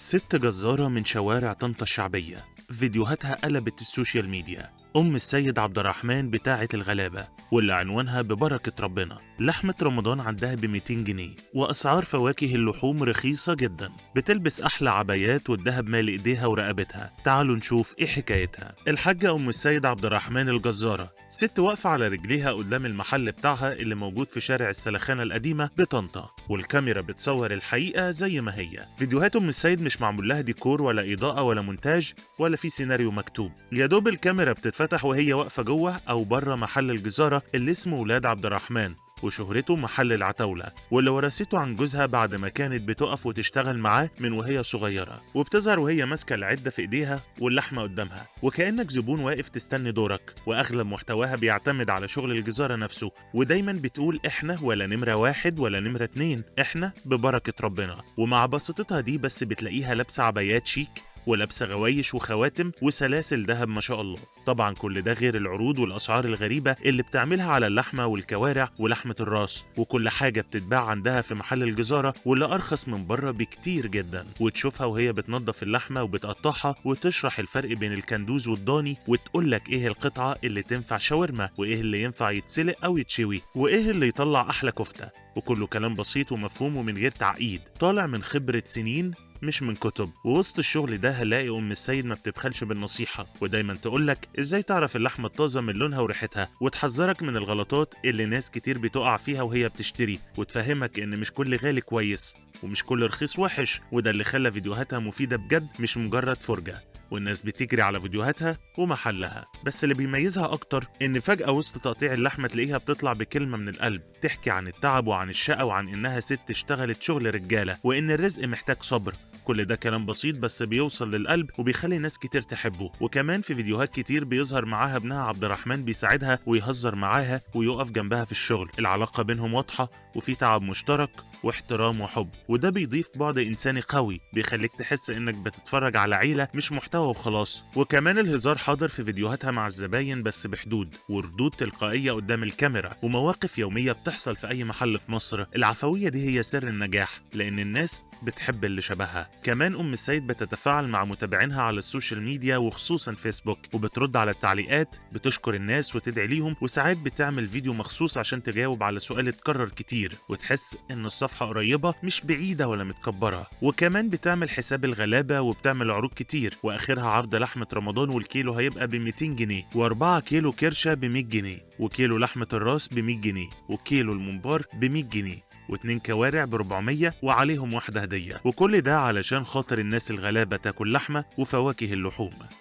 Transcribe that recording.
ست جزارة من شوارع طنطا الشعبية، فيديوهاتها قلبت السوشيال ميديا. أم السيد عبد الرحمن بتاعة الغلابة، واللي عنوانها ببركة ربنا. لحمة رمضان عندها ب 200 جنيه، وأسعار فواكه اللحوم رخيصة جدا. بتلبس أحلى عبايات والذهب مال إيديها ورقبتها. تعالوا نشوف إيه حكايتها. الحاجة أم السيد عبد الرحمن الجزارة ست واقفة على رجليها قدام المحل بتاعها اللي موجود في شارع السلخانة القديمة بطنطا، والكاميرا بتصور الحقيقة زي ما هي. فيديوهات أم السيد مش معمول لها ديكور ولا إضاءة ولا مونتاج ولا في سيناريو مكتوب، يا دوب الكاميرا بتتفتح وهي واقفة جوه أو بره محل الجزارة اللي اسمه ولاد عبد الرحمن، وشهرته محل العتاولة، واللي ورثته عن جوزها بعد ما كانت بتقف وتشتغل معاه من وهي صغيرة. وبتظهر وهي ماسكة العدة في إيديها واللحمة قدامها، وكأنك زبون واقف تستني دورك. وأغلب محتواها بيعتمد على شغل الجزارة نفسه، ودايما بتقول إحنا ولا نمرة واحد ولا نمرة اتنين، إحنا ببركة ربنا. ومع بساطتها دي بس بتلاقيها لابسة عبايات شيك ولابسة غوايش وخواتم وسلاسل ذهب ما شاء الله. طبعا كل ده غير العروض والأسعار الغريبة اللي بتعملها على اللحمة والكوارع ولحمة الراس، وكل حاجة بتتباع عندها في محل الجزارة واللي أرخص من بره بكتير جدا. وتشوفها وهي بتنظف اللحمة وبتقطعها وتشرح الفرق بين الكندوز والضاني، وتقولك إيه القطعة اللي تنفع شاورما، وإيه اللي ينفع يتسلق أو يتشوي، وإيه اللي يطلع أحلى كفتة. وكله كلام بسيط ومفهوم ومن غير تعقيد، طالع من خبرة سنين مش من كتب. ووسط الشغل ده هنلاقي أم السيد ما بتبخلش بالنصيحة، ودايما تقولك إزاي تعرف اللحمة الطازة من لونها وريحتها، وتحذرك من الغلطات اللي ناس كتير بتقع فيها وهي بتشتري، وتفهمك إن مش كل غالي كويس ومش كل رخيص وحش. وده اللي خلى فيديوهاتها مفيدة بجد، مش مجرد فرجة، والناس بتجري على فيديوهاتها ومحلها. بس اللي بيميزها أكتر إن فجأة وسط تقطيع اللحمة تلاقيها بتطلع بكلمة من القلب، تحكي عن التعب وعن الشقة وعن إنها ست اشتغلت شغل رجالة، وإن الرزق محتاج صبر. كل ده كلام بسيط بس بيوصل للقلب وبيخلي ناس كتير تحبه. وكمان في فيديوهات كتير بيظهر معاها ابنها عبد الرحمن بيساعدها ويهزر معاها ويقف جنبها في الشغل. العلاقة بينهم واضحة وفي تعب مشترك واحترام وحب، وده بيضيف بعد إنساني قوي بيخليك تحس إنك بتتفرج على عيلة مش محتوى وخلاص. وكمان الهزار حاضر في فيديوهاتها مع الزباين بس بحدود، وردود تلقائية قدام الكاميرا، ومواقف يومية بتحصل في أي محل في مصر. العفوية دي هي سر النجاح، لأن الناس بتحب اللي شبهها. كمان أم السيد بتتفاعل مع متابعينها على السوشيال ميديا وخصوصا فيسبوك، وبترد على التعليقات، بتشكر الناس وتدعي ليهم، وساعات بتعمل فيديو مخصوص عشان تجاوب على سؤال اتكرر كتير، وتحس إن الصفحة قريبة مش بعيدة ولا متكبرة. وكمان بتعمل حساب الغلابة وبتعمل عروض كتير، وآخرها عرض لحمة رمضان والكيلو هيبقى ب 200 جنيه، و4 كيلو كرشة ب 100 جنيه، وكيلو لحمة الراس ب 100 جنيه، وكيلو الممبار ب 100 جنيه، و2 كوارع ب 400 وعليهم واحدة هدية. وكل ده علشان خاطر الناس الغلابة تاكل لحمة وفواكه اللحوم.